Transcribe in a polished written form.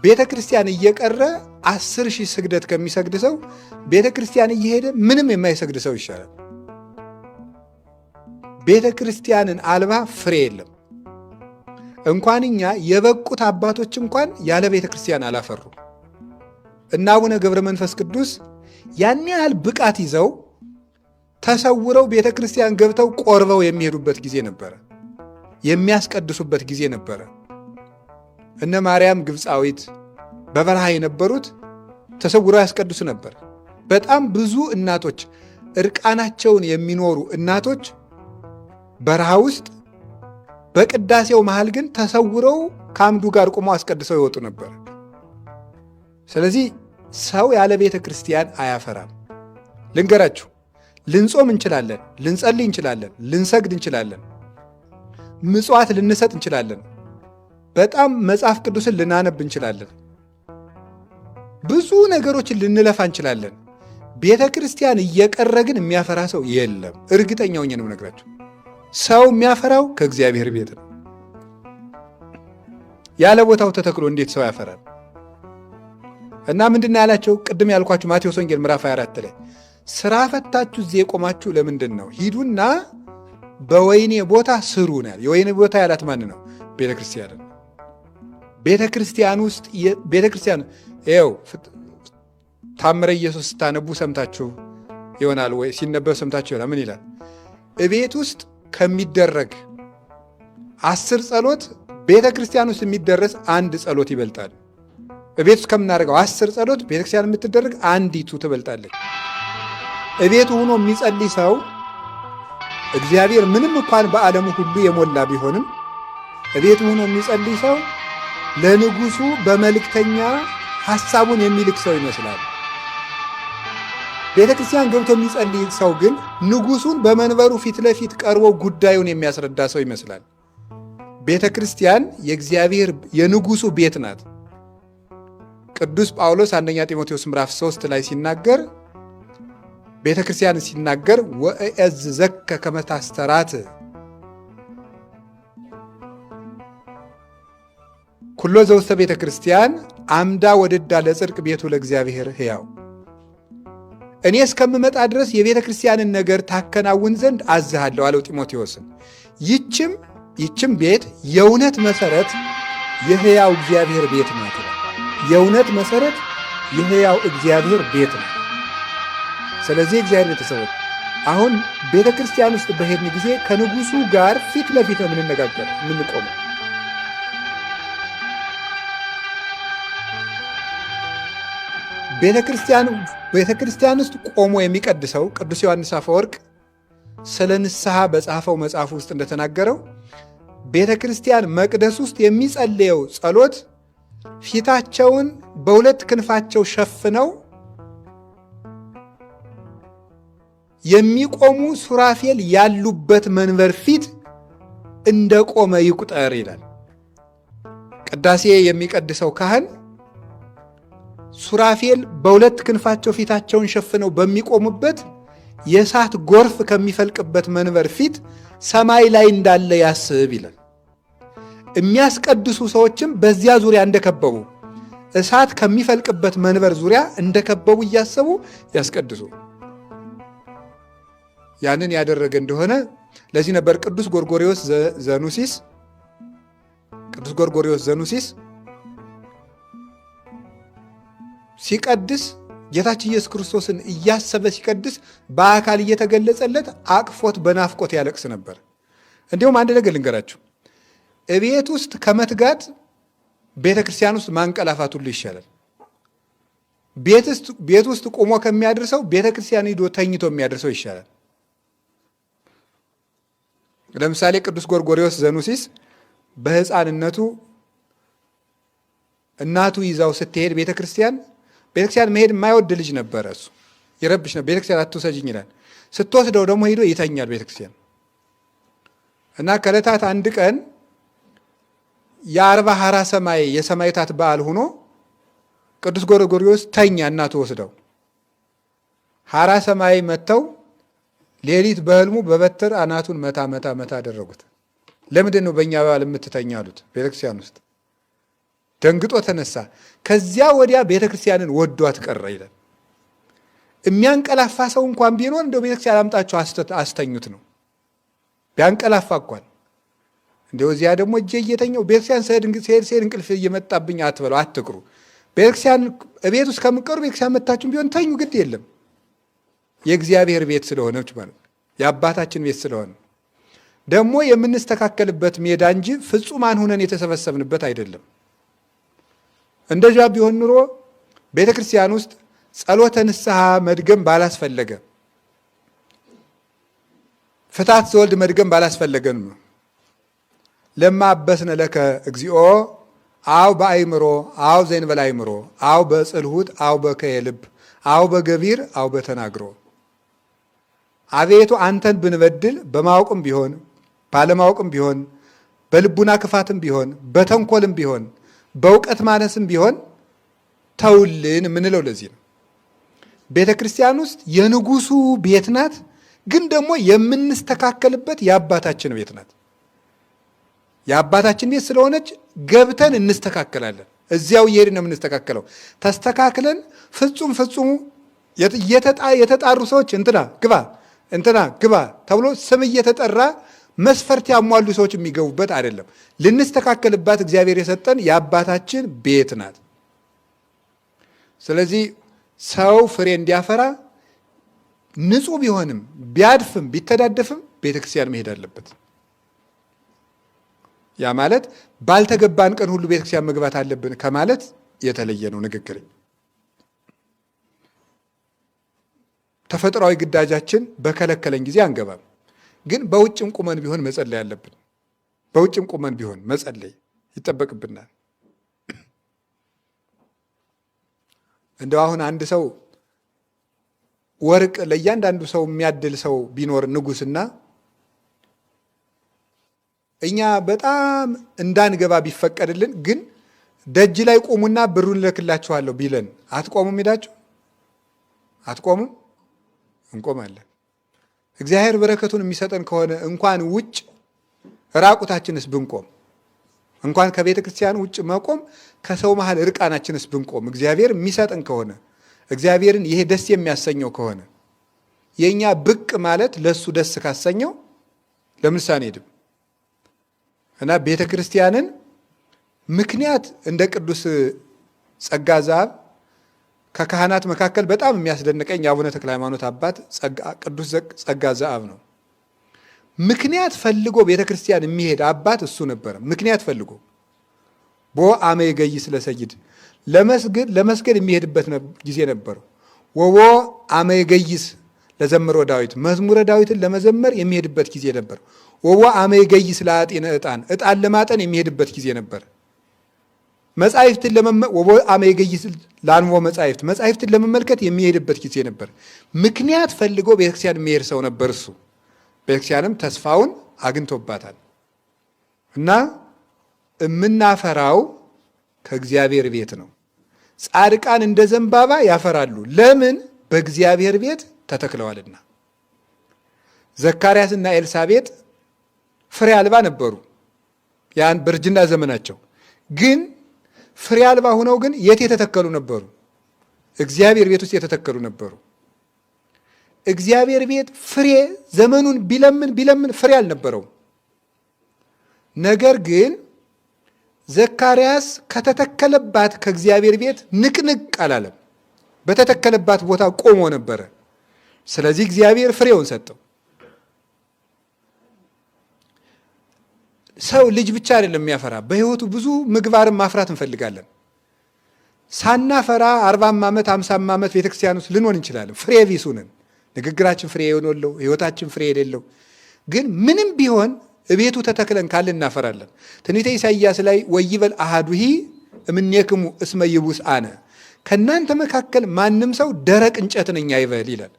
ቤተ ክርስቲያን እየቀረ 10,000 ስግደት ከሚሰግድ ሰው ቤተ ክርስቲያን እየሄደ ምንም የማይሰግድ ሰው ይሻላል። ቤተ ክርስቲያንን አልባ ፍሬ የለም። እንኳን እኛ የበቁት አባቶች እንኳን ያለ ቤተ ክርስቲያን አላፈሩም። እና አቡነ ገብረ መንፈስ ቅዱስ ያን ያህል ብቃት ይዘው ተሰውረው ቤተ ክርስቲያን ገብተው ቆርበው የሚሄዱበት ጊዜ ነበረ። የሚያስቀድሱበት ጊዜ ነበረ። እነ ማርያም ግብፃዊት በበረሃ የነበሩት ተሰውረው ያስቀድሱ ነበር። በጣም ብዙ እናቶች፣ እርቃናቸውን የሚኖሩ እናቶች በረሃ ውስጥ በቅዳሴው መሃል ግን ተሰውረው ከአምዱ ጋር ቆመው አስቀድሰው ይወጡ ነበር። ስለዚህ ሰው ያለ ቤተ ክርስቲያን አያፈራም። ልንገራችሁ፣ ልንጾም እንችላለን፣ ልንጸልይ እንችላለን፣ ልንሰግድ እንችላለን፣ ምጽዋት ልንሰጥ እንችላለን፣ በጣም መጽሐፍ ቅዱስን ልናነብ እንችላለን፣ ብዙ ነገሮችን ልንለፋ እንችላለን። ቤተ ክርስቲያን እየቀረ ግን የሚያፈራ ሰው የለም። እርግጠኛ ሆኜ ነው የምነግራችሁ። ሰው የሚያፈራው ከእግዚአብሔር ቤት ነው። ያለ ቦታው ተተክሎ እንዴት ሰው ያፈራል? እና ምንድን ነው ያላቸው? ቅድም ያልኳችሁ ማቴዎስ ወንጌል ምዕራፍ 24 ላይ ስራ ፈታችሁ እዚህ የቆማችሁ ለምንድን ነው? ሂዱና በወይኔ ቦታ ስሩ ነው ያለው። የወይኔ ቦታ ያላት ማን ነው? ቤተ ክርስቲያን። ቤተ ክርስቲያን ውስጥ ቤተ ክርስቲያን ይኸው ታምረ ኢየሱስ ስታነቡ ሰምታችሁ ይሆናል ወይ ሲነበብ ሰምታችሁ ይሆናል። ምን ይላል? እቤት ውስጥ ከሚደረግ 10 ጸሎት ቤተ ክርስቲያን ውስጥ የሚደረስ አንድ ጸሎት ይበልጣል። እቤት ውስጥ ከምናደርገው 10 ጸሎት ቤተ ክርስቲያን የምትደረግ አንዲቱ ትበልጣለች። እቤቱ ሆኖ የሚጸልይ ሰው እግዚአብሔር ምንም እንኳን በዓለሙ ሁሉ የሞላ ቢሆንም እቤቱ ሆኖ የሚጸልይ ሰው ለንጉሱ በመልእክተኛ ሐሳቡን የሚልክ ሰው ይመስላል። ቤተ ክርስቲያን ገብቶ የሚጸልይ ሰው ግን ንጉሱን በመንበሩ ፊት ለፊት ቀርቦ ጉዳዩን የሚያስረዳ ሰው ይመስላል። ቤተ ክርስቲያን የእግዚአብሔር የንጉሱ ቤት ናት። ቅዱስ ጳውሎስ አንደኛ ጢሞቴዎስ ምዕራፍ 3 ላይ ሲናገር ቤተ ክርስቲያን ሲናገር ወእዔዝዘከ ከመ ታስተራት ኩሎ ዘውስተ ቤተ ክርስቲያን አምዳ ወድዳ ለጽድቅ ቤቱ ለእግዚአብሔር ሕያው። እኔ እስከምመጣ ድረስ የቤተ ክርስቲያንን ነገር ታከናውን ዘንድ አዝሃለሁ አለው ጢሞቴዎስን። ይህችም ቤት የእውነት መሰረት የሕያው እግዚአብሔር ቤት ናት። የእውነት መሰረት የሕያው እግዚአብሔር ቤት ነው። ስለዚህ እግዚአብሔር ቤተሰቦች አሁን ቤተ ክርስቲያን ውስጥ በሄድን ጊዜ ከንጉሱ ጋር ፊት ለፊት ነው የምንነጋገር የምንቆመው። ቤተ ክርስቲያን ውስጥ ቆሞ የሚቀድሰው ቅዱስ ዮሐንስ አፈወርቅ ስለ ንስሐ በጻፈው መጽሐፍ ውስጥ እንደተናገረው ቤተ ክርስቲያን መቅደስ ውስጥ የሚጸልየው ጸሎት ፊታቸውን በሁለት ክንፋቸው ሸፍነው የሚቆሙ ሱራፌል ያሉበት መንበር ፊት እንደቆመ ይቁጠር ይላል። ቅዳሴ የሚቀድሰው ካህን ሱራፌል በሁለት ክንፋቸው ፊታቸውን ሸፍነው በሚቆሙበት የእሳት ጎርፍ ከሚፈልቅበት መንበር ፊት ሰማይ ላይ እንዳለ ያስብ ይላል። የሚያስቀድሱ ሰዎችም በዚያ ዙሪያ እንደከበቡ እሳት ከሚፈልቅበት መንበር ዙሪያ እንደከበቡ እያሰቡ ያስቀድሱ። ያንን ያደረገ እንደሆነ ለዚህ ነበር ቅዱስ ጎርጎርዮስ ዘኑሲስ ቅዱስ ጎርጎርዮስ ዘኑሲስ ሲቀድስ ጌታችን ኢየሱስ ክርስቶስን እያሰበ ሲቀድስ በአካል እየተገለጸለት አቅፎት በናፍቆት ያለቅስ ነበር። እንዲሁም አንድ ነገር ልንገራችሁ፣ እቤት ውስጥ ከመትጋት ቤተ ክርስቲያን ውስጥ ማንቀላፋት ሁሉ ይሻላል። ቤት ውስጥ ቆሞ ከሚያድርሰው ቤተ ክርስቲያን ሂዶ ተኝቶ የሚያድርሰው ይሻላል። ለምሳሌ ቅዱስ ጎርጎርዮስ ዘኑሲስ በሕፃንነቱ እናቱ ይዛው ስትሄድ ቤተክርስቲያን መሄድ የማይወድ ልጅ ነበረ። እሱ ይረብሽ ነበር። ቤተክርስቲያን አትውሰጂኝ ይላል። ስትወስደው ደግሞ ሄዶ ይተኛል ቤተክርስቲያን። እና ከዕለታት አንድ ቀን የአርባ ሐራ ሰማይ የሰማዕታት በዓል ሆኖ ቅዱስ ጎርጎርዮስ ተኛ። እናቱ ወስደው ሐራ ሰማይ መጥተው ሌሊት በህልሙ በበትር አናቱን መታ መታ መታ አደረጉት። ለምንድን ነው በእኛ በዓል የምትተኛ አሉት። ቤተክርስቲያን ውስጥ ደንግጦ ተነሳ። ከዚያ ወዲያ ቤተ ክርስቲያንን ወዷት ቀረ ይላል። የሚያንቀላፋ ሰው እንኳን ቢኖር እንደው ቤተክርስቲያን አምጣችሁ አስተኙት ነው። ቢያንቀላፋ እንኳን እንደው እዚያ ደግሞ እጄ እየተኛው ቤተክርስቲያን ስሄድ ስሄድ እንቅልፍ እየመጣብኝ አትበለው፣ አትቅሩ። ቤተክርስቲያን እቤት ውስጥ ከምትቀሩ ቤተክርስቲያን መታችሁም ቢሆን ተኙ፣ ግድ የለም። የእግዚአብሔር ቤት ስለሆነች ማለት የአባታችን ቤት ስለሆነ ደግሞ የምንስተካከልበት ሜዳ እንጂ ፍጹማን ሁነን የተሰበሰብንበት አይደለም። እንደዚያ ቢሆን ኑሮ ቤተክርስቲያን ውስጥ ጸሎተ ንስሐ መድገም ባላስፈለገ፣ ፍታት ዘወልድ መድገም ባላስፈለገ ነው። ለማ አበስነ ለከ እግዚኦ አው በአይምሮ አው ዘእንበለ አእምሮ አው በጽልሁት አው በከየ ልብ አው በገቢር አው በተናግሮ። አቤቱ አንተን ብንበድል በማወቅም ቢሆን ባለማወቅም ቢሆን በልቡና ክፋትም ቢሆን በተንኮልም ቢሆን በእውቀት ማነስም ቢሆን ተውልን የምንለው ለዚህ ነው። ቤተ ክርስቲያን ውስጥ የንጉሱ ቤት ናት፣ ግን ደግሞ የምንስተካከልበት የአባታችን ቤት ናት። የአባታችን ቤት ስለሆነች ገብተን እንስተካከላለን። እዚያው እየሄድን ነው የምንስተካከለው። ተስተካክለን ፍጹም ፍጹሙ የተጣሩ ሰዎች እንትና ግባ እንትና ግባ ተብሎ ስም እየተጠራ መስፈርት ያሟሉ ሰዎች የሚገቡበት አይደለም። ልንስተካከልባት እግዚአብሔር የሰጠን የአባታችን ቤት ናት። ስለዚህ ሰው ፍሬ እንዲያፈራ ንጹሕ ቢሆንም ቢያድፍም ቢተዳደፍም ቤተክርስቲያን መሄድ አለበት። ያ ማለት ባልተገባን ቀን ሁሉ ቤተክርስቲያን መግባት አለብን ከማለት የተለየ ነው ንግግር። ተፈጥሯዊ ግዳጃችን በከለከለን ጊዜ አንገባም። ግን በውጭም ቁመን ቢሆን መጸለይ አለብን። በውጭም ቁመን ቢሆን መጸለይ ይጠበቅብናል። እንደው አሁን አንድ ሰው ወርቅ ለእያንዳንዱ ሰው የሚያድል ሰው ቢኖር ንጉስና እኛ በጣም እንዳንገባ ቢፈቀድልን ግን ደጅ ላይ ቆሙና ብሩን እልክላችኋለሁ ቢለን አትቆሙም? ሄዳችሁ አትቆሙም? እንቆማለን። እግዚአብሔር በረከቱን የሚሰጠን ከሆነ እንኳን ውጭ ራቁታችንስ ብንቆም፣ እንኳን ከቤተ ክርስቲያን ውጭ መቆም ከሰው መሃል እርቃናችንስ ብንቆም እግዚአብሔር የሚሰጠን ከሆነ፣ እግዚአብሔርን ይሄ ደስ የሚያሰኘው ከሆነ፣ የእኛ ብቅ ማለት ለእሱ ደስ ካሰኘው ለምንስ አንሄድም? እና ቤተ ክርስቲያንን ምክንያት እንደ ቅዱስ ጸጋ ዘአብ፣ ከካህናት መካከል በጣም የሚያስደንቀኝ የአቡነ ተክለ ሃይማኖት አባት ቅዱስ ጸጋ ዘአብ ነው። ምክንያት ፈልጎ ቤተ ክርስቲያን የሚሄድ አባት እሱ ነበረ። ምክንያት ፈልጎ ቦ አመ ይገይስ ለሰጊድ፣ ለመስገድ የሚሄድበት ጊዜ ነበረው። ወቦ አመ ይገይስ ለዘምሮ ዳዊት፣ መዝሙረ ዳዊትን ለመዘመር የሚሄድበት ጊዜ ነበር። ወቦ አመ ይገይስ ለአጤነ ዕጣን፣ ዕጣን ለማጠን የሚሄድበት ጊዜ ነበር። መጻሕፍትን ወቦ አመ ይገይስ ለአንቦ መጻሕፍት፣ መጻሕፍትን ለመመልከት የሚሄድበት ጊዜ ነበር። ምክንያት ፈልጎ ቤተክርስቲያን የሚሄድ ሰው ነበር እሱ። ቤተክርስቲያንም ተስፋውን አግኝቶባታል። እና የምናፈራው ከእግዚአብሔር ቤት ነው። ጻድቃን እንደ ዘንባባ ያፈራሉ። ለምን? በእግዚአብሔር ቤት ተተክለዋልና። ዘካርያስና ኤልሳቤጥ ፍሬ አልባ ነበሩ ያን በእርጅና ዘመናቸው። ግን ፍሬ አልባ ሆነው ግን የት የተተከሉ ነበሩ? እግዚአብሔር ቤት ውስጥ የተተከሉ ነበሩ። እግዚአብሔር ቤት ፍሬ ዘመኑን ቢለምን ቢለምን ፍሬ አልነበረውም። ነገር ግን ዘካርያስ ከተተከለባት ከእግዚአብሔር ቤት ንቅንቅ አላለም። በተተከለባት ቦታ ቆሞ ነበረ። ስለዚህ እግዚአብሔር ፍሬውን ሰጠው። ሰው ልጅ ብቻ አይደለም የሚያፈራ፣ በሕይወቱ ብዙ ምግባርን ማፍራት እንፈልጋለን። ሳናፈራ 40ም ዓመት 50ም ዓመት ቤተክርስቲያን ውስጥ ልንሆን እንችላለን። ፍሬ ቢስ ነን። ንግግራችን ፍሬ የሌለው፣ ሕይወታችን ፍሬ የሌለው፣ ግን ምንም ቢሆን እቤቱ ተተክለን ካልን እናፈራለን። ትንቢተ ኢሳይያስ ላይ ወይበል አሐዱሂ እምኔክሙ እስመ ይቡስ አነ፣ ከእናንተ መካከል ማንም ሰው ደረቅ እንጨት ነኝ አይበል ይላል።